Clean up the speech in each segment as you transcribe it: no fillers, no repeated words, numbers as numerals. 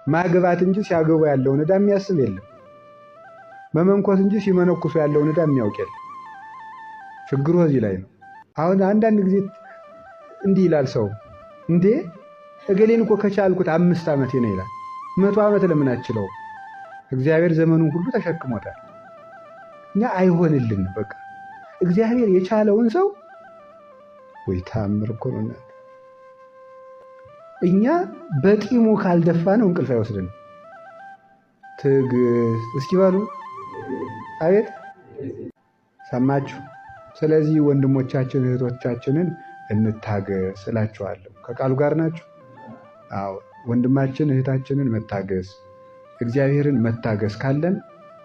ማግባት እንጂ ሲያገቡ ያለውን ዕዳ የሚያስብ የለም። መመንኮስ እንጂ ሲመነኩሱ ያለውን ዕዳ የሚያውቅ የለም። ችግሩ እዚህ ላይ ነው። አሁን አንዳንድ ጊዜ እንዲህ ይላል ሰው፣ እንዴ እገሌን እኮ ከቻልኩት 5 ዓመቴ ነው ይላል። 100 ዓመት ለምን አችለው? እግዚአብሔር ዘመኑን ሁሉ ተሸክሞታል። እኛ አይሆንልን። በቃ እግዚአብሔር የቻለውን ሰው ወይ ታምር እኮ ነው እናንተ። እኛ በጢሙ ካልደፋ ነው እንቅልፍ አይወስድንም። ትዕግስት እስኪ በሉ አቤት ሰማችሁ። ስለዚህ ወንድሞቻችን እህቶቻችንን እንታገስ እላችኋለሁ። ከቃሉ ጋር ናችሁ? አዎ፣ ወንድማችን እህታችንን መታገስ፣ እግዚአብሔርን መታገስ ካለን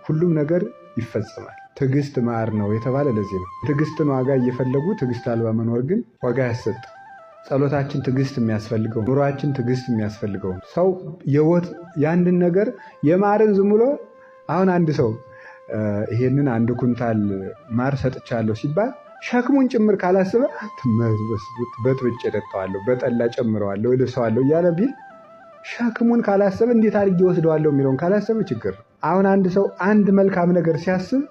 ሁሉም ነገር ይፈጸማል። ትዕግስት ማር ነው የተባለ ለዚህ ነው። ትዕግስትን ዋጋ እየፈለጉ ትዕግስት አልባ መኖር ግን ዋጋ ያሰጥ። ጸሎታችን ትዕግስት የሚያስፈልገው፣ ኑሯችን ትዕግስት የሚያስፈልገው ሰው የወት የአንድን ነገር የማርን ዝም ብሎ አሁን አንድ ሰው ይሄንን 1 ኩንታል ማር ሰጥቻለሁ ሲባል ሸክሙን ጭምር ካላሰበ በጥብጬ እጠጣዋለሁ፣ በጠላ ጨምረዋለሁ፣ እልሰዋለሁ እያለ ቢል ሸክሙን ካላሰበ እንዴት አድርጌ ወስደዋለሁ የሚለውን ካላሰበ ችግር ነው። አሁን አንድ ሰው አንድ መልካም ነገር ሲያስብ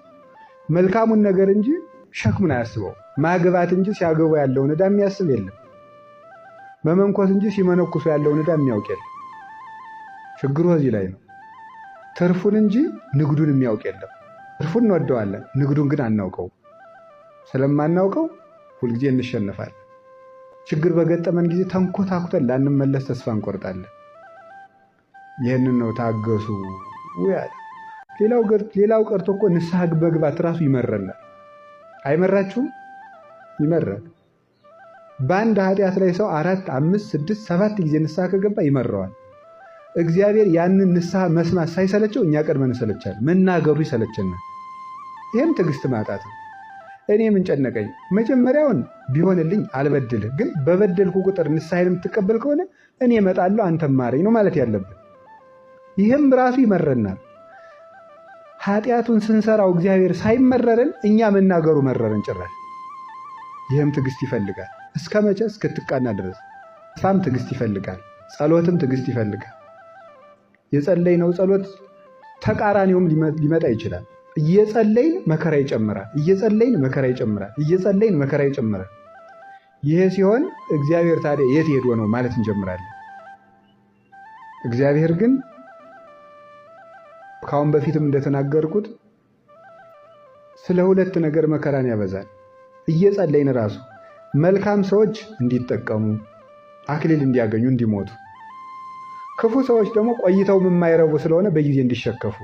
መልካሙን ነገር እንጂ ሸክሙን አያስበው። ማግባት እንጂ ሲያገቡ ያለውን ዕዳ የሚያስብ የለም። መመንኮስ እንጂ ሲመነኩሱ ያለውን ዕዳ የሚያውቅ የለም። ችግሩ እዚህ ላይ ነው። ትርፉን እንጂ ንግዱን የሚያውቅ የለም። ትርፉን እንወደዋለን፣ ንግዱን ግን አናውቀው። ስለማናውቀው ሁልጊዜ እንሸነፋለን። ችግር በገጠመን ጊዜ ተንኮታኩተን ላንመለስ ተስፋ እንቆርጣለን። ይህንን ነው ታገሱ ያለ። ሌላው ቀርቶ እኮ ንስሐ መግባት ራሱ ይመረናል። አይመራችሁም? ይመራል። በአንድ ኃጢአት ላይ ሰው 4፣ 5፣ 6፣ 7 ጊዜ ንስሐ ከገባ ይመረዋል። እግዚአብሔር ያንን ንስሐ መስማት ሳይሰለቸው እኛ ቀድመን እንሰለቻለን። መናገሩ ይሰለቸናል። ይህም ትዕግስት ማጣት ነው። እኔ ምን ጨነቀኝ? መጀመሪያውን ቢሆንልኝ አልበድልህ፣ ግን በበደልኩ ቁጥር ንስሐዬን የምትቀበል ከሆነ እኔ እመጣለሁ አንተም ማረኝ ነው ማለት ያለብን። ይህም ራሱ ይመረናል። ኃጢአቱን ስንሰራው እግዚአብሔር ሳይመረረን እኛ መናገሩ መረረን ጭራሽ። ይህም ትዕግስት ይፈልጋል። እስከ መቼ? እስክትቃና ድረስ። ተስፋም ትዕግስት ይፈልጋል። ጸሎትም ትዕግስት ይፈልጋል። የጸለይነው ጸሎት ተቃራኒውም ሊመጣ ይችላል። እየጸለይን መከራ ይጨምራል፣ እየጸለይን መከራ ይጨምራል፣ እየጸለይን መከራ ይጨምራል። ይሄ ሲሆን እግዚአብሔር ታዲያ የት ሄዶ ነው ማለት እንጀምራለን። እግዚአብሔር ግን ካሁን በፊትም እንደተናገርኩት ስለ ሁለት ነገር መከራን ያበዛል። እየጸለይን ራሱ መልካም ሰዎች እንዲጠቀሙ አክሊል እንዲያገኙ እንዲሞቱ፣ ክፉ ሰዎች ደግሞ ቆይተው የማይረቡ ስለሆነ በጊዜ እንዲሸከፉ፣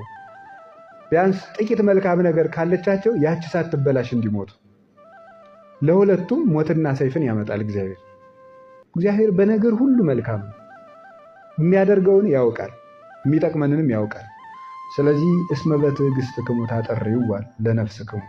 ቢያንስ ጥቂት መልካም ነገር ካለቻቸው ያቺ ሳትበላሽ እንዲሞቱ፣ ለሁለቱም ሞትና ሰይፍን ያመጣል እግዚአብሔር። እግዚአብሔር በነገር ሁሉ መልካም ነው። የሚያደርገውን ያውቃል፣ የሚጠቅመንንም ያውቃል። ስለዚህ እስመ በትዕግስትክሙ ታጠርይዋ ለነፍስክሙ፣